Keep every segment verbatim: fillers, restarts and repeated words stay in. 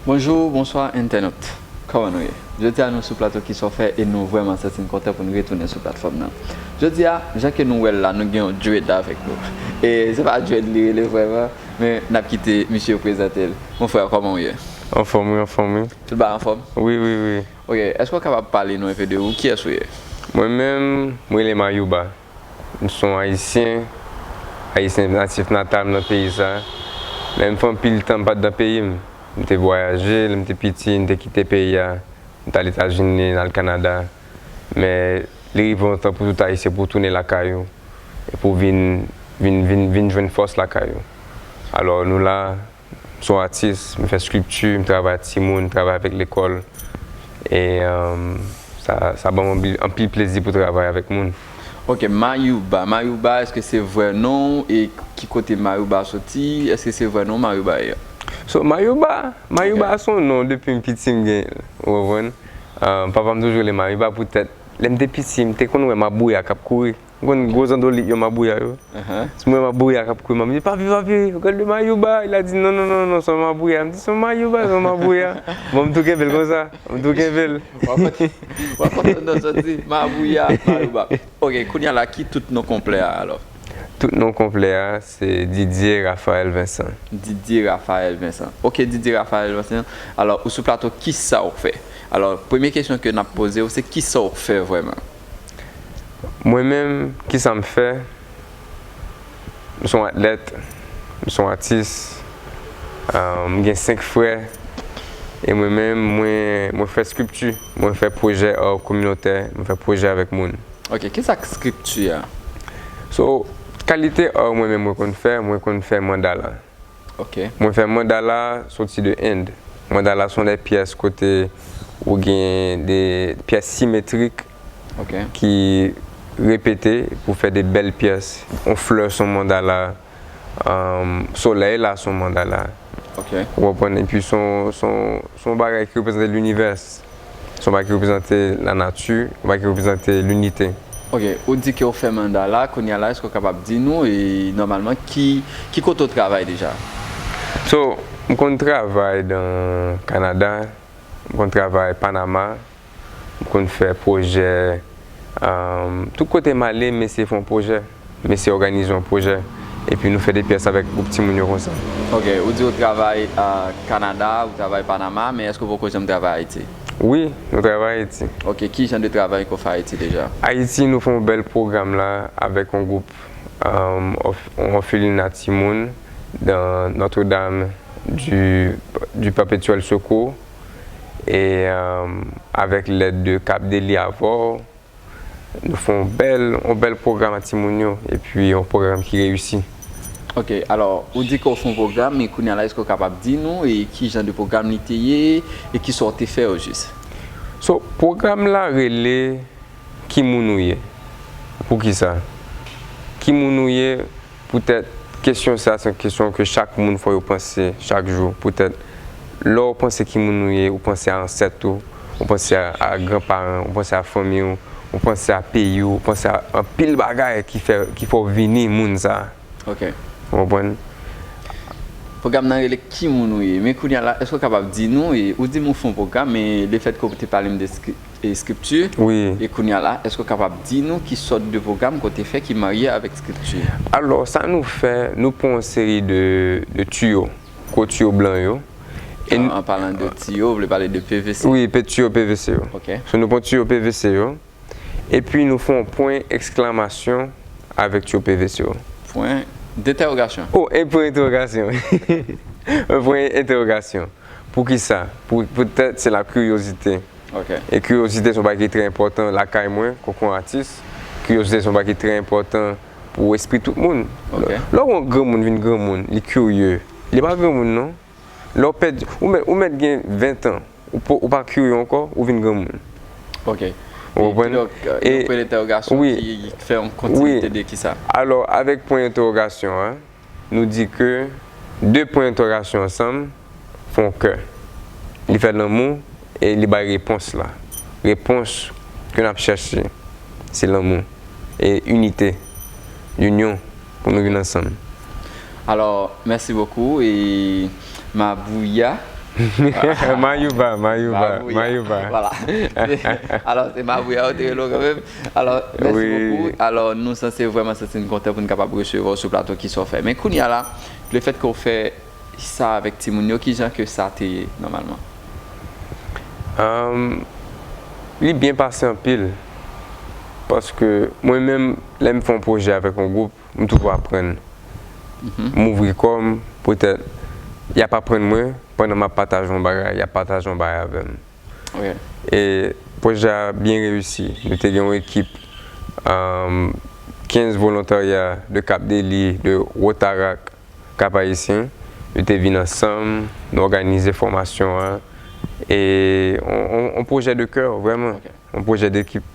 Bonjou, bonswa entènot. Kòman nou ye? Jodi a nou sou plato Kisa w fè e nou vrèman santi n kontan pou n retounen sou platfòm nan. Jodi a, jan ke nou wè l la, nou gen yon dread avèk nou. E se pa dread li rele vrèman, men n ap kite misye prezante l. Mon frè, kòman w ye? Anfòm wi, anfòm wi. Tout bagay anfòm? Wi, wi, wi. Ok, èske w kapab pale nou enpe de ou? Kiyès ou ye? Mwen menm, mwen rele Mayouba. M se yon Ayisyen, Ayisyen natif natal m nan peyi sa. Men m fè anpil tan m pa t nan peyi m. M te vwayaje, lè m te piti, m te kite peyi a. M t al Etazini, m al Kanada. Men li rive yon tan pou tout Ayisyen pou w tounen lakay ou. E pou w vin, vin, vin, vin jwenn fòs lakay ou. Alò, nou la, m se yon atis, m fè skilpti, m travay ak timoun, m travay avèk lekòl. E sa, sa ban m anpil, anpil plezi pou travay avèk moun. Ok, Mayouba. Mayouba, èske se vrè non w? E ki kote Mayouba soti? Èske se vrè non Mayouba ye? So, Mayouba, Mayouba se yon non depi m piti m genyen l, ou konprann? Papa m toujou rele Mayouba poutèt lè m te piti, m te konn wè mabouya k ap kouri. M konn gwo zandolit yo, mabouya yo. Si m wè mabouya k ap kouri, m ap di, "Papi, papi, regarde le mayouba." Il a dit, "Non, non, non, non, c'est un mabouya." M di, "C'est un mayouba, c'est un mabouya." Bon, m tou kenbe l konsa. M tou kenbe l. W ap kontan, w ap kontan nan sòti mabouya, mayouba. Ok, kounye a la, ki tout non konplè a alò? Tout non konplè a, se Didier Raphaël Vincent. Didier Raphaël Vincent. Ok, Didier Raphaël Vincent. Alò, ou sou plato, kisa w fè? Alò, premye kesyon ke n ap poze w, se kisa w fè vrèman? Mwen menm, kisa m fè? M se yon atlèt, m se yon atis, ah, m gen senk frè, e mwen menm, mwen, mwen fè skilpti, mwen fè pwojè art kominotè, mwen fè pwojè avèk moun. Ok, kisa k skilpti a? So, kalite art mwen menm mwen konn fè, mwen konn fè mandala. Ok. Mwen fè mandala soti de End. Mandala se yon de pyès kote ou gen de pyès simetrik ki repete pou fè de bèl pyès. Yon flè se yon mandala, um, solèy la se yon mandala. Ok. Ou konprann? Epi se yon, se yon, se yon bagay ki reprezante linivè. Se yon bagay ki reprezante lanati, yon bagay ki reprezante linite. Ok, ou di ke w fè mandala, kounye a la, èske w kapab di nou, e nòmalman, ki, ki kote w travay deja? So, m konn travay nan Kanada, m konn travay Panama, m konn fè pwojè, um, tout kote m ale, m eseye fè yon pwojè. M eseye òganize yon pwojè, epi nou fè de pyès avèk gwoup timoun yo konsa. Ok, ou di ou travay, ah, Kanada, ou travay Panama, men èske w poko janm travay Ayiti? Wi, nou travay Ayiti. Ok, ki jan de travay ke w fè Ayiti deja? Ayiti, nou fè yon bèl pwogram la avèk yon gwoup, um, òf-, yon òfelina timoun nan Notre-Dame du, du Perpétuel Secours, e, um, avèk lèd de Cap Deli Avò, nou fè yon bèl, yon bèl pwogram ak timoun yo, epi yon pwogram ki reyisi. Ok, alò, ou di ke w fè yon pwogram, men kounye a la, èske w kapab di nou, e ki jan de pwogram li te ye, e kisa w te fè o jis? So, pwogram la rele Ki moun ou ye? Poukisa? Ki moun ou ye? Poutèt kesyon sa, se yon kesyon ke chak moun fò yo panse chak jou. Poutèt lè w panse ki moun ou ye, ou panse a ansèt ou, ou panse a, a granparan, ou panse a fanmi w, ou panse a peyi w, ou panse a anpil bagay ki fè, ki fè w vini moun sa. Ok. Ou konprann? Pwogram nan rele Ki moun ou ye? Men kounye a la, èske w kapab di nou, e, ou di m ou fè yon pwogram, men lefètke w te pale m de skri-, e, skripti. Wi. E kounye a la, èske w kapab di nou ki sòt de pwogram ke w te fè ki marye avèk skripti? Alò, sa nou fè, nou pran yon seri de, de tiyo, gwo tiyo blan yo. E an, an palan de tiyo, w vle pale de P V C? Wi, pe-, tiyo P V C yo. Ok. So, nou pran tiyo P V C yo, epi nou fè yon pwen eksklamasyon avèk tiyo P V C yo. Pwen dentèwogasyon. Oh, e pwen entèwogasyon. Yon pwen entèwogasyon. Poukisa? Pou, poutèt se la kiryozite. Ok. E kiryozite se yon bagay ki trè enpòtan lakay mwen, kòm yon atis. Kiryozite se yon bagay ki trè enpòtan pou espri tout moun. Ok. Lè w wè yon granmoun vin granmoun, li kirye. Li pa granmoun, non. Lè w pèdi, ou mèt, ou mèt gen ven tan, ou pa, ou pa kirye ankò, ou vin granmoun. Ok. Ou konprann? Donk, euh, yon pwen entèwogasyon ki fè yon kontinite de kisa? Alò, avèk pwen entèwogasyon an, nou di ke de pwen entèwogasyon ansanm fè yon kè. Li fè lanmou e li bay repons la. Repons ke n ap chèche, se lanmou e inite, linyon, pou nou vin ansanm. Alò, mèsi bokou. E Mabouya, Mayouba, Mayouba, Mabouya. Mayouba. Vwala. Alò, se Mabouya yo te rele w kanmenm. Alò, mèsi Wi. bokou. Alò, nou sanse vrèman santi n kontan pou n kapab resevwa w sou plato Kisa w fè. Men kounye a la, lefètke w fè sa avèk timoun yo, kijan ke sa te ye nòmalman? Um, li byen pase anpil. Paske mwen menm, lè m fè yon pwojè avèk yon gwoup, m toujou aprann. M ouvri kò m, poutèt y ap aprann mwen, pandan m ap pataje yon bagay, y ap pataje yon bagay avè m. Ok. E pwojè a byen reyisi. Nou te gen yon ekip, um, kenz volontarya de Cap Deli, de Wotarak, Cap Haïtien. Nou te vin ansanm, nou òganize fòmasyon an. E on, on, on pwojè de kè, vrèman. Ok. On pwojè dekip.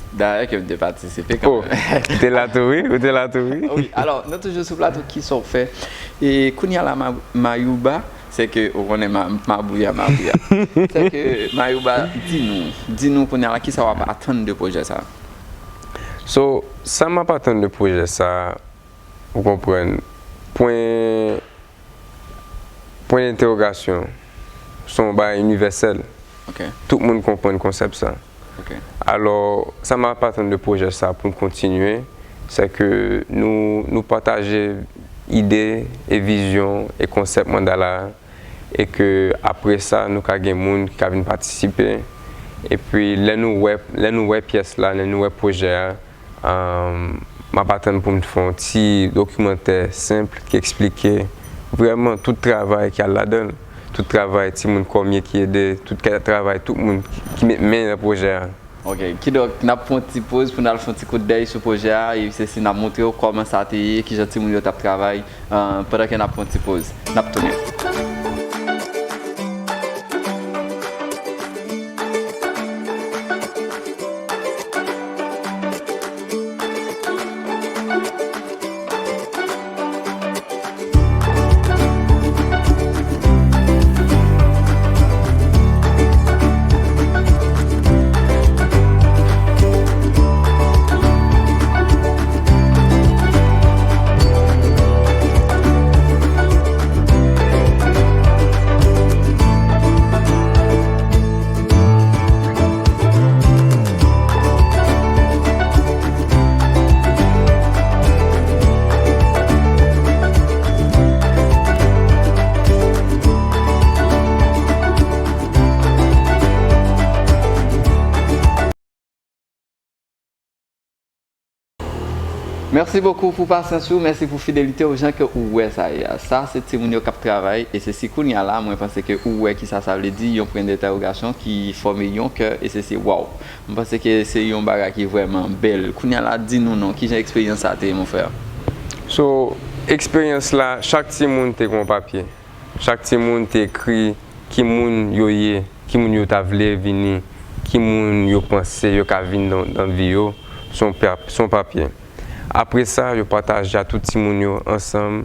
Dayè ke m te patisipe Oh, kanmenm. ou te la tou, wi? Ou te la tou, wi? Wi, alò, nou toujou sou plato Kisa w fè. E kounye a la, Ma- Mayouba, se ke ou konnen Ma- Mabouya, Mabouya. Se ke Mayouba, di nou, di nou kounye a la, kisa w ap atann de pwojè sa? So, sa m ap atann de pwojè sa, ou konprann, pwen, pwen dentèwogasyon, se yon bagay inivèsèl. Ok, Tout moun konprann konsèp sa. ok. Alò, sa m ap atann de pwojè sa pou n kontinye, se ke nou, nou pataje ide e vizyon e konsèp manda la, e ke apre sa, nou ka gen moun ki ka vin patisipe. Epi, lè nou wè, lè nou wè pyès la, lè nou wè pwojè a, um, m ap atann pou m fè yon ti dokimantè senp ki eksplike vrèman tout travay ki al ladan l, tout travay timoun kòmye ki ede, tout ka- travay tout moun ki met men nan pwojè a. Ok, kidonk, n ap pran ti poz pou n al fè yon ti kout dèy sou pwojè a, e se si n ap montre w kòman sa te ye, kijan timoun yo t ap travay, uh, pandan ke n ap pran ti poz. N ap tounen. Mèsi bokou pou pasyans ou, mèsi pou fidelite w, jan ke ou wè sa ye a. Sa se timoun yo k ap travay, e se si kounye a la, mwen panse ke ou wè kisa sa vle di, yon pwen dentèwogasyon ki fòme yon kè, e se si, waw. Mwen panse ke se yon bagay ki vrèman bèl. Kounye a la, di nou non, kijan eksperyans sa te ye, mon frè? So, eksperyans la, chak timoun te gen yon papye. Chak timoun te ekri ki moun yo ye, ki moun yo ta vle vini, ki moun yo panse yo ka vin nan, nan vi yo, se yon pa- se yon papye. Apre sa, yo pataje a tout timoun yo ansanm.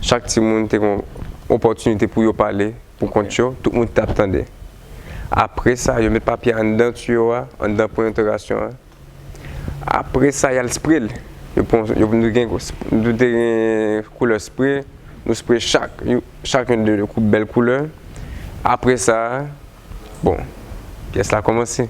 Chak timoun te gen yon opòtinite pou yo pale pou kont yo, tout moun t ap tande. Apre sa, yo met papye a anndan tiyo a, anndan pwen dentèwogasyon an. Apre sa, y al spre l. Yo pran, yo, nou gen, nou te gen koulè spre, nou spre chak, yo, chak yon de kou- bèl koulè. Apre sa, bon, pyès la kòmanse.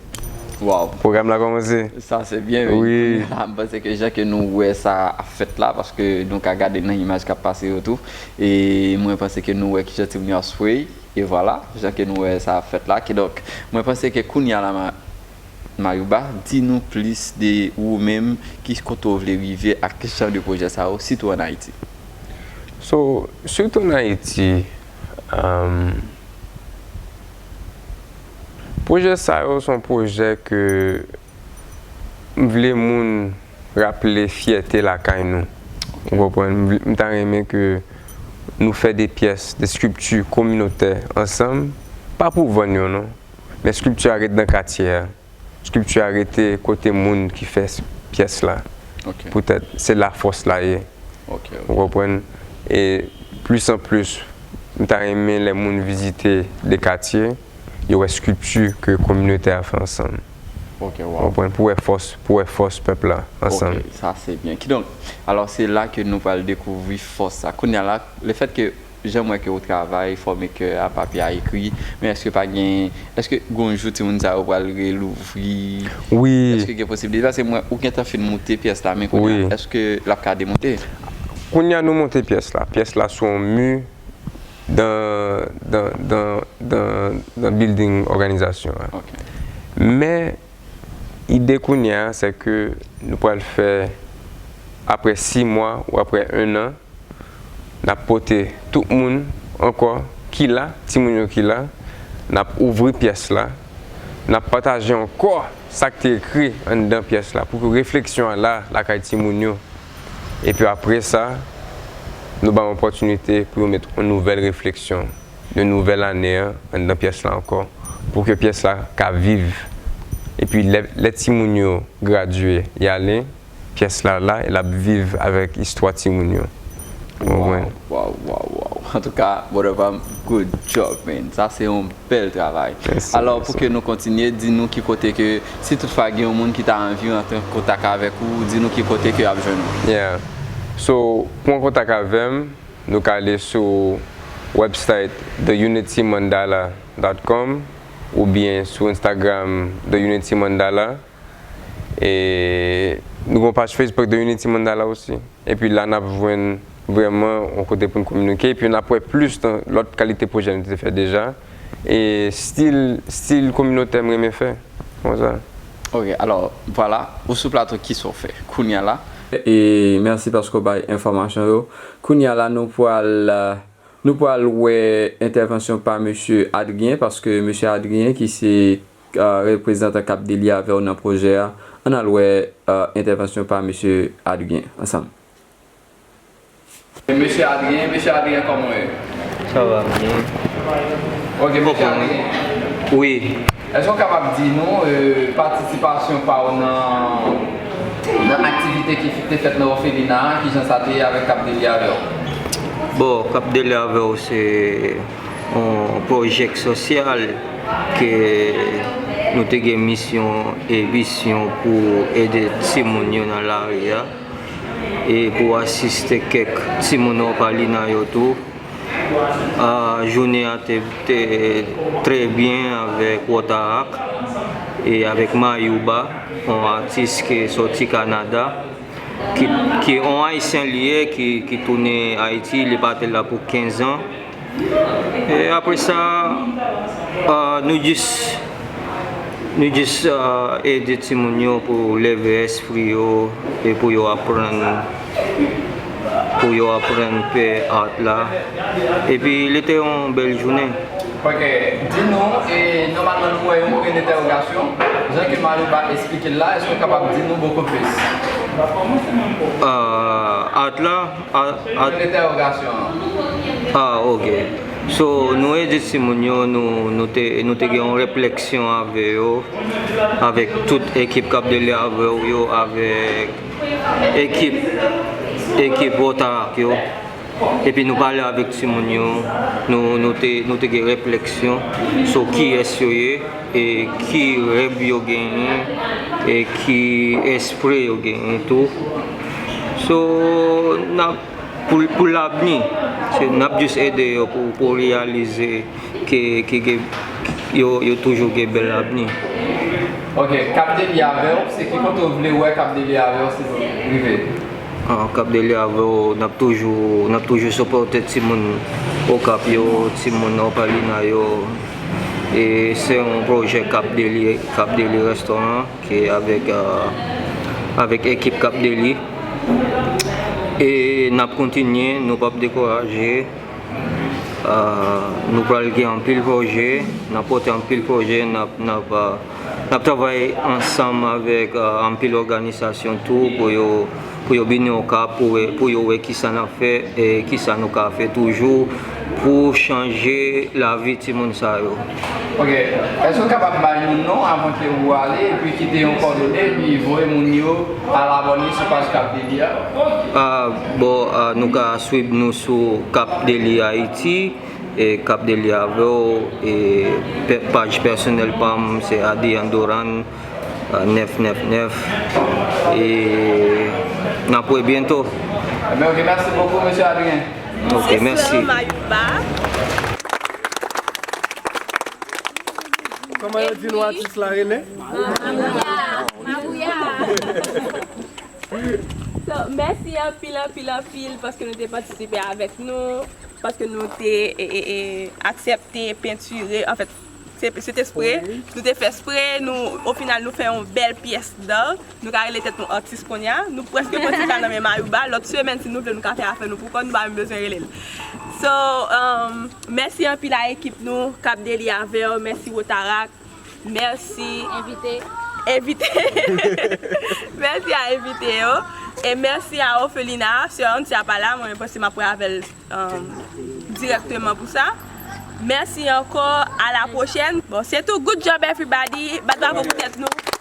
Waw. Pwogram la kòmanse. Sa se byen, wi. Wi. Kounye a la, m panse ke jan ke nou wè sa ap fèt la, paske nou ka gade nan imaj k ap pase yo tou, e mwen panse ke nou wè kijan timoun yo ap spray, e vwala, jan ke nou wè sa ap fèt la. Kidonk, mwen panse ke kounye a la, Ma- Mayouba, di nou plis de ou menm, ki kote w vle rive ak jan de pwojè sa yo, sitou ann Ayiti. So, sitou ann Ayiti, um, pwojè sa yo se yon pwojè ke m vle moun raple fyète lakay nou. Ou konprann? M vle- m ta renmen ke nou fè de pyès, de eskilti kominotè ansanm, pa pou vann yo non, men eskilti a ret nan katye a. Eskilti a rete kote moun ki fè s- pyès la. Ok, Poutèt se la fòs la ye. ok, Ou konprann? E plis an plis, m ta renmen lè moun vizite de katye, yo wè eskilti ke kominote a fè ansanm. ok, Ou waw. Konprann? Pou wè fòs, pou wè fòs pèp la ansanm. Ok, sa se byen. Kidonk, alò se la ke nou pral dekouvri fòs sa. Kounye a la, lefètke jan m wè ke ou travay, fòme kè a, papye a ekri, men èske pa gen, èske gon jou timoun sa yo pral relouvri? Wi. Èske gen posiblite? Paske m wè ou gentan fin moute pyès la, men kounye a, èske l ap ka demonte? Kounye a nou monte pyès la. Pyès la sou yon mi dan, dan, dan, dan, dan building òganizasyon an. Ok. Men, ide kounye a, se ke nou pral fè, apre sis mwa ou apre en an, n ap pote tout moun ankò ki la, timoun yo ki la, n ap ouvri pyès la, n ap pataje ankò sa k te ekri anndan pyès la, pou ke refleksyon an la, lakay timoun yo. Epi apre sa, nou ba yo opòtinite pou yo met yon nouvèl refleksyon de nouvèl ane an anndan pyès la ankò, pou ke pyès la ka viv. Epi lè, lè timoun yo gradye, y ale, pyès la la, e l ap viv avèk istwa timoun yo. Ou konprann? Waw, waw, waw. Antouka, brother pa m, good job, man. Sa se yon bèl travay. Mèsi, Alò, mèsi. Pou ke nou kontinye, di nou ki kote ke, si toutfwa gen yon moun ki ta anvi rantre an kontak avèk ou, di nou ki kote ke y ap jwenn ou. Yeah. So, pou an kontak avè m, nou ka ale sou website the unity mandala dot com oubyen sou Instagram The Unity Mandala. E nou gen yon paj Facebook The Unity Mandala osi. Epi la n ap jwenn vrèman yon kote pou n kominike. Epi n ap wè plis nan lòt kalite pwojè nou te fè deja. E stil, stil kominotè m renmen fè. Konsa. Ok, alò, vwala, ou sou plato, kisa w fè kounye a la? E mèsi paske w bay enfòmasyon yo. Kounye a la, nou pral, euh, nou pral wè entèvansyon pa mesye Adrien, paske mesye Adrien ki se, euh, reprezantan k ap delye avè w nan pwojè a. Ann al wè, euh, entèvansyon pa mesye Adrien ansanm. Mesye Adrien, mesye Adrien, kòman w ye? Sa va byen. Ok, mesye Adrien. Wi. Èske w kapab di nou, euh, patisipasyon pa w nan, nan aktivite ki te fèt nan òfelina a, kijan sa te ye avèk K ap delye avè w? Bon, K ap delye avè w se yon pwojè sosyal ke nou te gen misyon e visyon pou ede timoun yo nan lari a e pou asiste kèk timoun òpalina yo tou. Ah, jounen an te, te trè byen avèk Rotaract e avèk Mayouba, yon atis ki sòti Kanada, ki, ki yon Ayisyen li ye, ki, ki tounen Ayiti, li pa te la pou kenz an. E apre sa, ah, nou jis Nou jis, ah, ede timoun yo pou leve espri yo e pou yo aprann, pou yo aprann fè art la. Epi li te yon bèl jounen. Ok, di nou, e, nòmalman nou wè yon pwen dentèwogasyon. Jan ke Mayouba esplike l la, èske w kapab di nou bokou plis? Ah, art la, ah, ah, Pwen dentèwogasyon an. Ah, ok. So, nou ede timoun yo, nou, nou te, nou te gen yon refleksyon avè yo, avèk tout ekip k ap delye avè w yo, avèk ekip, ekip Rotaract yo. Epi nou pale avèk timoun yo, nou, nou te, nou te gen refleksyon sou kiyès yo ye, e ki rèv yo genyen, e ki espri yo genyen tou. So, n ap Pou, pou lavni, se, n ap jis ede yo pou, pou reyalize ke, ke, ke yo, yo toujou gen bèl lavni. Ok, K ap delye avè w, se ki kote w vle wè K ap delye avè w si w rive? Ah, K ap delye avè w, n ap toujou, n ap toujou sipòte timoun Okap yo, timoun òpalina yo. E se yon pwojè K ap delye, K ap delye restoran. Ki avèk, euh, avèk ekip K ap delye. E n ap kontinye, nou p ap dekouraje. Euh, nou pral gen anpil pwojè, n ap pote anpil pwojè, n ap, n ap, euh, n ap travay ansanm avèk, euh, anpil òganizasyon tou pou yo, pou yo vini Okap, pou, pou yo wè kisa n ap fè e kisa nou ka fè toujou pou chanje lavi timoun sa yo. Ok, èske w kapab bay nou non avan ke ou ale, epi kite yon kòdone, epi voye moun yo al abòne sou paj K ap delye a? Ah, bon, ah, nou ka swiv nou sou K ap delye Ayiti, e K ap delye avè w, e paj pèsonèl pa m se Adrian Doran, euh, nèf nèf nèf. E n ap wè byento. Ebyen, ok, mèsi bokou, mesye Adrien. Ok, mèsi. Mayouba. Kòman yo di nou atis la rele? So, mèsi anpil, anpil, anpil paske nou te patisipe avèk nou, paske nou te e, e, e, aksepte pentire, anfèt, se se te spre, nou te fè spre, nou, o final, nou fè yon bèl pyès dan, nou ka rele tèt nou atis kounye a, nou prèske pran ti ka nan men Mayouba, lòt semèn, si nou vle, nou ka fè afè nou pou kò, nou pa menm bezwen rele l. So, um, mèsi anpil a ekip nou, k ap deli avè w, mèsi Wotarak, mèsi. Envite. Envite. Mèsi a envite yo. E mèsi a Orphelina, sè Antia pa la, mwen panse m ap wè avè l um, dirèkteman pou sa. Mèsi ankò, a la pwochèn. Bon, se tou, good job everybody. Bat bravo pou tèt nou.